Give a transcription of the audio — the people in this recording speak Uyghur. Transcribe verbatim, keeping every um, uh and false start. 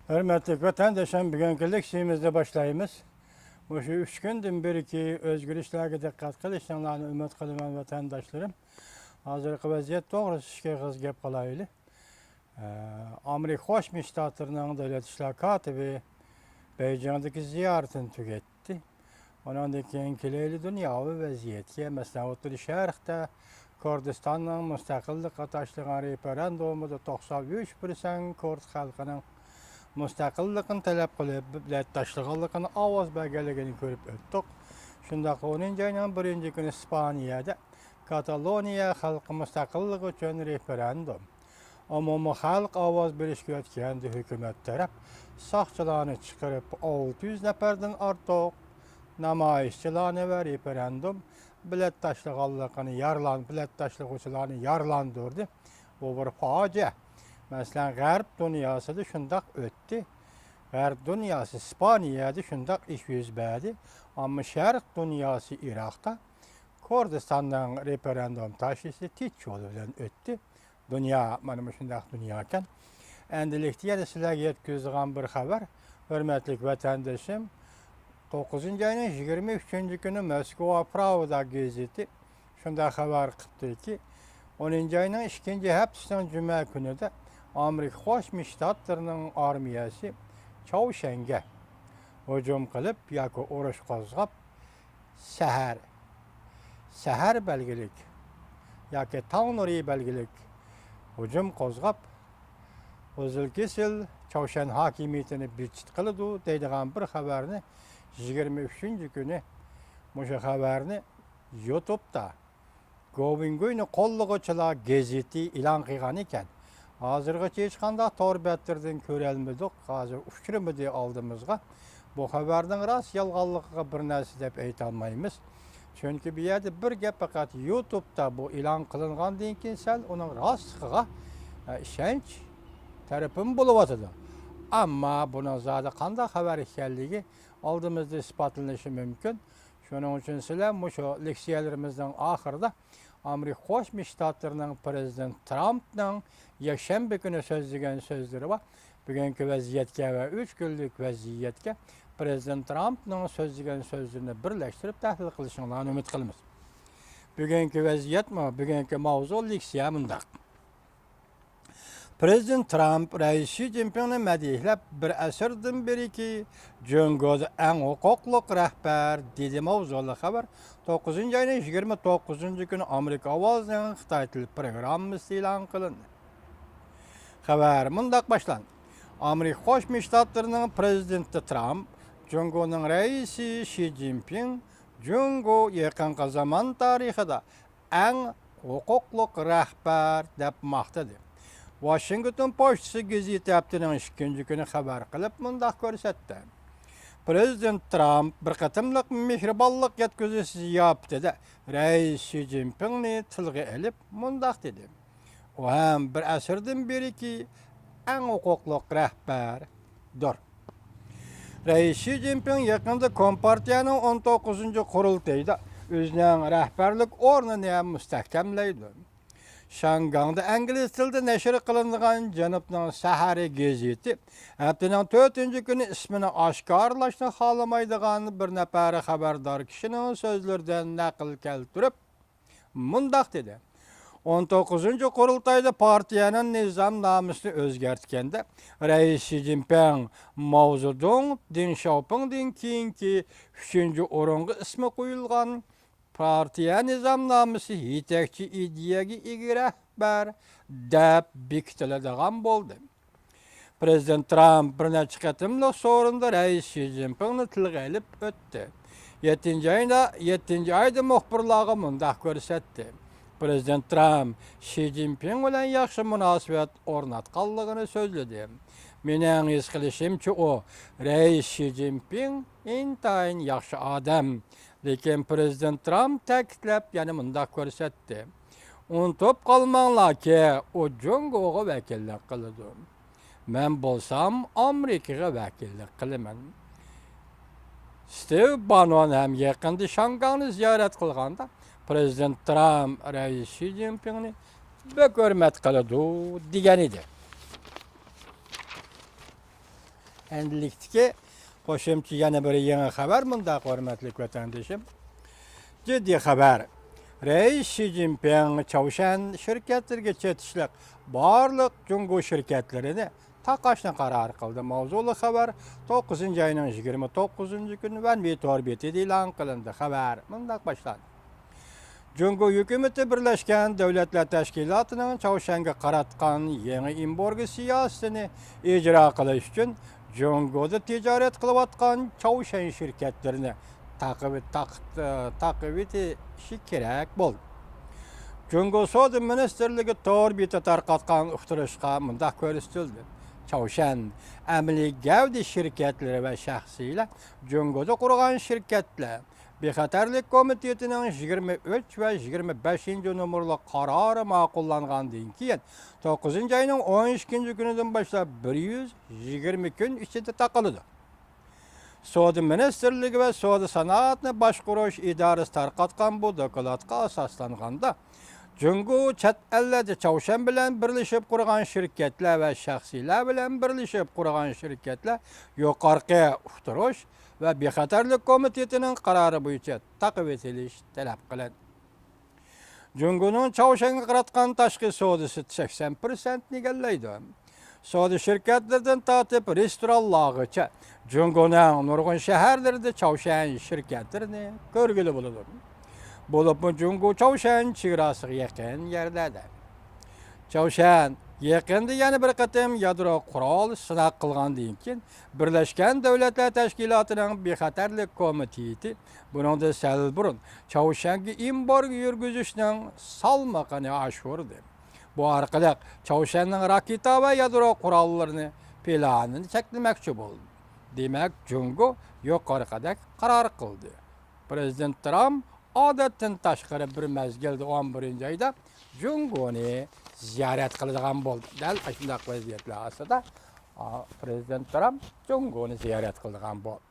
ھۆرمەتلىك ۋەتەندىشىم، بۈگۈنكى لېكسىيىمىزنى باشلايمىز. مۇشۇ ئۈچ كۈندىن بېرىكى ئۆزگىرىشلەرگە دىققەت قىلىشىڭلارنى ئۈمىد قىلىمەن، ۋەتەنداشلىرىم. ھازىرقى ۋەزىيەت توغرىسىدا ئىككى ئېغىز گەپ قىلايلى. ئە، ئامېرىكا قوشما شتاتلىرىنىڭ دۆلەت ئىشلار كاتىپى بېيجىڭدىكى زىيارىتىنى تۈگەتتى. ئۇنىڭدىن كېيىن كېلەيلى دۇنياۋى ۋەزىيەتكە، مەسىلەن، ئوتتۇرا شەرقتە كۇردىستاننىڭ مۇستەقىللىققا تاشلىغان رېفېرېندۇمىدا توقسان ئۈچ پىرسەنت كۇرد خەلقىنىڭ مۇستەقىللىقىنى تەلەپ قىلىپ، بېلەت تاشلىغانلىقىنى، ئاۋاز بەرگەنلىكىنى كۆرۈپ ئۆتتۇق. شۇنداق ئونىنچى ئاينىڭ بىرىنچى كۈنى ئىسپانىيەدە كاتالونىيە خەلقى مۇستەقىللىق ئۈچۈن رېفېرېندۇم، ئومۇمىي خەلق ئاۋاز بېرىشكە ئۆتكەندە، ھۆكۈمەت تەرەپ ساقچىلارنى چىقىرىپ، ئالتە يۈز نەپەردىن ئارتۇق نامايىشچىلارنى ۋە رېفېرېندۇم بېلەت تاشلىغانلىقىنى يارىلان-، بېلەت تاشلىغۇچىلارنى يارىلاندۇردى. بۇ بىر پاجىئە. مەسىلەن، غەرب دۇنياسىدا شۇنداق ئۆتتى. غەرب دۇنياسى، ئىسپانىيەدە شۇنداق ئىش يۈز بەردى. ئەمما شەرق دۇنياسى، ئىراقتا كۇردىستاننىڭ رېفېرېندۇم تاشلىشى تىنچ يول بىلەن ئۆتتى. دۇنيا مانا مۇشۇنداق دۇنياكەن. ئەمدىلىكتە يەنە سىلەرگە يەتكۈزىدىغان بىر خەۋەر، ھۆرمەتلىك ۋەتەندىشىم. توققۇزىنچى ئاينىڭ يىگىرمە ئۈچىنچى كۈنى موسكۋا پراۋدا گېزىتى شۇنداق خەۋەر قىپتىكى، ئونىنچى ئاينىڭ ئىككىنچى ھەپتىسىنىڭ جۈمە كۈنىدە ئامېرىكا قوشما شتاتلىرىنىڭ ئارمىيەسى چاۋشيەنگە ھۇجۇم قىلىپ ياكى ئۇرۇش قوزغاپ، سەھەر، سەھەر بەلگىلىك ياكى تاڭ نۇرى بەلگىلىك ھۇجۇم قوزغاپ، ئۇزۇل-كېسىل چاۋشيەن ھاكىمىيىتىنى بىتچىت قىلىدۇ دەيدىغان بىر خەۋەرنى يىگىرمە ئۈچىنچى كۈنى مۇشۇ خەۋەرنى يۇتۇبتا گوۋىنگۇينى قوللىغۇچىلار گېزىتى ئېلان قىلغان ئىكەن. ھازىرغىچە ھېچقانداق تور بەتلىرىدىن كۆرەلمىدۇق. ھازىر ئۇچرىمىدى ئالدىمىزغا. بۇ خەۋەرنىڭ راست يالغانلىقىغا بىر نەرسە دەپ ئېيتالمايمىز. چۈنكى بۇ يەردە بىر گەپ پەقەت يۇتۇبتا بۇ ئېلان قىلىنغاندىن كېيىن سەل ئۇنىڭ راستلىقىغا، ئە، ئىشەنچ تەرىپىمۇ بولۇۋاتىدۇ. ئەمما بۇنىڭ زادى قانداق خەۋەر ئىكەنلىكى ئالدىمىزدا ئىسپاتلىنىشى مۇمكىن. شۇنىڭ ئۈچۈن سىلەر مۇشۇ لېكسىيەلىرىمىزنىڭ ئاخىرىدا ئامېرىكا قوشما شتاتلىرىنىڭ پرېزىدېنت ترامپنىڭ يەكشەنبە كۈنى سۆزلىگەن سۆزلىرى بار. بۈگۈنكى ۋەزىيەتكە ۋە ئۈچ كۈنلۈك ۋەزىيەتكە پرېزىدېنت ترامپنىڭ سۆزلىگەن سۆزلىرىنى بىرلەشتۈرۈپ تەھلىل قىلىشىڭلارنى ئۈمىد قىلىمىز. بۈگۈنكى ۋەزىيەتمۇ، بۈگۈنكى ماۋزۇ لېكسىيە مۇنداق. پرېزىدېنت ترامپ رەئىس شى جىنپىڭنى مەدھىيەلەپ، بىر ئەسىردىن بېرىكى جۇڭگودا ئەڭ ھوقۇقلۇق رەھبەر دېدى ماۋزۇلۇق خەۋەر توققۇزىنچى ئاينىڭ يىگىرمە توققۇزىنچى كۈنى ئامېرىكا ئاۋازىنىڭ خىتاي تىل پروگراممىسىدا ئېلان قىلىندى. خەۋەر مۇنداق باشلاندى. ئامېرىكا قوشما شتاتلىرىنىڭ پرېزىدېنتى ترامپ جۇڭگونىڭ رەئىسى شى جىنپىڭ جۇڭگو يېقىنقى زامان تارىخىدا ئەڭ ھوقۇقلۇق رەھبەر دەپ ماختىدى. ۋاشىنگتون پوچتىسى گېزىتى ھەپتىنىڭ ئىككىنچى كۈنى خەۋەر قىلىپ مۇنداق كۆرسەتتى. پرېزىدېنت ترامپ بىر قېتىملىق مېھرىبانلىق يەتكۈزۈش زىياپىتىدە رەئىس شى جىنپىڭنى تىلغا ئېلىپ مۇنداق دېدى. ئۇ ھەم بىر ئەسىردىن بېرىكى ئەڭ ھوقۇقلۇق رەھبەردۇر. رەئىس شى جىنپىڭ يېقىندا كومپارتىيەنىڭ ئون توققۇزىنچى قۇرۇلتىيىدا ئۆزىنىڭ رەھبەرلىك ئورنىنى مۇستەھكەملەيدۇ. شياڭگاڭدا ئىنگلىز تىلىدا نەشر قىلىنىدىغان جەنۇبنىڭ سەھىرى گېزىتى ھەپتىنىڭ تۆتىنچى كۈنى ئىسمىنى ئاشكارىلاشنى خالىمايدىغان بىر نەپەر خەۋەردار كىشىنىڭ سۆزلىرىدىن نەقىل كەلتۈرۈپ، مۇنداق دېدى: ئون توققۇزىنچى قۇرۇلتايدا پارتىيەنىڭ نىزامنامىسىنى ئۆزگەرتكەندە، رەئىس شى جىنپىڭ ماۋزېدۇڭ، دېڭ شياۋپىڭدىن كېيىنكى ئۈچىنچى ئورۇنغا ئىسمى قويۇلغان پارتىيە نىزامنامىسى يېتەكچى ئىدىيەگە ئىگە رەھبەر دەپ بېكىتىلىدىغان بولدى. پرېزىدېنت ترامپ بىر نەچچە قېتىملىق سورۇندا رەئىس شى جىنپىڭنى تىلغا ئېلىپ ئۆتتى. يەتتىنچى ئايدا، يەتتىنچى ئايدا مۇخبىرلارغا مۇنداق كۆرسەتتى. پرېزىدېنت ترامپ شى جىنپىڭ بىلەن ياخشى مۇناسىۋەت ئورناتقانلىقىنى سۆزلىدى. مېنىڭ ھېس قىلىشىمچە، ئۇ، رەئىس شى جىنپىڭ ئىنتايىن ياخشى ئادەم. لېكىن پرېزىدېنت ترامپ تەكىتلەپ يەنە مۇنداق كۆرسەتتى: ئۇنتۇپ قالماڭلاركى، ئۇ جۇڭگوغا ۋەكىللىك قىلىدۇ. مەن بولسام ئامېرىكىغا ۋەكىللىك قىلىمەن. ستىۋ بانون ھەم يېقىندا شياڭگاڭنى زىيارەت قىلغاندا، پرېزىدېنت ترامپ رەئىس شى جىنپىڭنى بەك ھۆرمەت قىلىدۇ، دېگەن ئىدى. ئەمدىلىكتىكى قوشۇمچە يەنە بىر يېڭى خەۋەر مۇنداق، ھۆرمەتلىك ۋەتەندىشىم. جىددىي خەۋەر. رەئىس شى جىنپىڭ چاۋشيەن شىركەتلىرىگە چېتىشلىق بارلىق جۇڭگو شىركەتلىرىنى تاقاشنى قارار قىلدى. ماۋزۇلۇق خەۋەر توققۇزىنچى ئاينىڭ يىگىرمە توققۇزىنچى كۈنى ۋەنۋې تور بېتىدە ئېلان قىلىندى. خەۋەر مۇنداق باشلاندى. جۇڭگو ھۆكۈمىتى بىرلەشكەن دۆلەتلەر تەشكىلاتىنىڭ چاۋشيەنگە قاراتقان يېڭى ئېمبارگو سىياسىتىنى ئىجرا قىلىش ئۈچۈن جۇڭگودا تىجارەت قىلىۋاتقان چاۋشيەن شىركەتلىرىنى تاقىۋېت-، تاق-، تاقىۋېتىشى كېرەك بولدى. جۇڭگو سودا مىنىستىرلىكى تور بېتى تارقاتقان ئۇقتۇرۇشقا مۇنداق كۆرسىتىلدى: چاۋشيەن ئەمەلىي گەۋدە شىركەتلىرى ۋە شەخسلەر، جۇڭگودا قۇرغان شىركەتلەر، بىخەتەرلىك كومىتېتىنىڭ يىگىرمە ئۈچ ۋە يىگىرمە بەشىنچى نومۇرلۇق قارارى ماقۇللانغاندىن كېيىن، توققۇزىنچى ئاينىڭ ئون ئىككىنچى كۈنىدىن باشلاپ بىر يۈز يىگىرمە كۈن ئىچىدە تاقىلىدۇ. سودا مىنىستىرلىكى ۋە سودا سانائەتنى باشقۇرۇش ئىدارىسى تارقاتقان بۇ دوكلاتقا ئاساسلانغاندا، جۇڭگو چەت ئەللەردە چاۋشيەن بىلەن بىرلىشىپ قۇرغان شىركەتلەر ۋە شەخسلەر بىلەن بىرلىشىپ قۇرغان شىركەتلەر يۇقىرىقى ئۇقتۇرۇش ۋە بىخەتەرلىك كومىتېتىنىڭ قارارى بويىچە تاقىۋېتىلىش تەلەپ قىلىندى. جۇڭگونىڭ چاۋشيەنگە قاراتقان تاشقى سودىسى سەكسەن پىرسەنتنى ئىگىلەيدۇ. سودا شىركەتلىرىدىن تارتىپ رېستورانلارغىچە جۇڭگونىڭ نۇرغۇن شەھەرلىرىدە چاۋشيەن شىركەتلىرىنى كۆرگىلى بولىدۇ. بولۇپمۇ جۇڭگو چاۋشيەن چېگراسىغا يېقىن يەرلەردە. چاۋشيەن يېقىندا يەنە بىر قېتىم يادرو قورال سىناق قىلغاندىن كېيىن، بىرلەشكەن دۆلەتلەر تەشكىلاتىنىڭ بىخەتەرلىك كومىتېتى بۇنىڭدىن سەل بۇرۇن چاۋشيەنگە ئېمبارگو يۈرگۈزۈشنىڭ سالمىقىنى ئاشۇردى. بۇ ئارقىلىق چاۋشيەننىڭ راكېتا ۋە يادرو قوراللىرىنى پىلانىنى چەكلىمەكچى بولدى. دېمەك، جۇڭگو يۇقىرىقىدەك قارار قىلدى. پىرېزىدېنت ترامپ ئادەتتىن تاشقىرى بىر مەزگىلدە، ئون بىرىنچى ئايدا جۇڭگونى زىيارەت قىلىدىغان بولدى. دەل ئاشۇنداق ۋەزىيەتلەر ئاستىدا، ئا، پىرېزىدېنت ترامپ جۇڭگونى زىيارەت قىلىدىغان بولدى.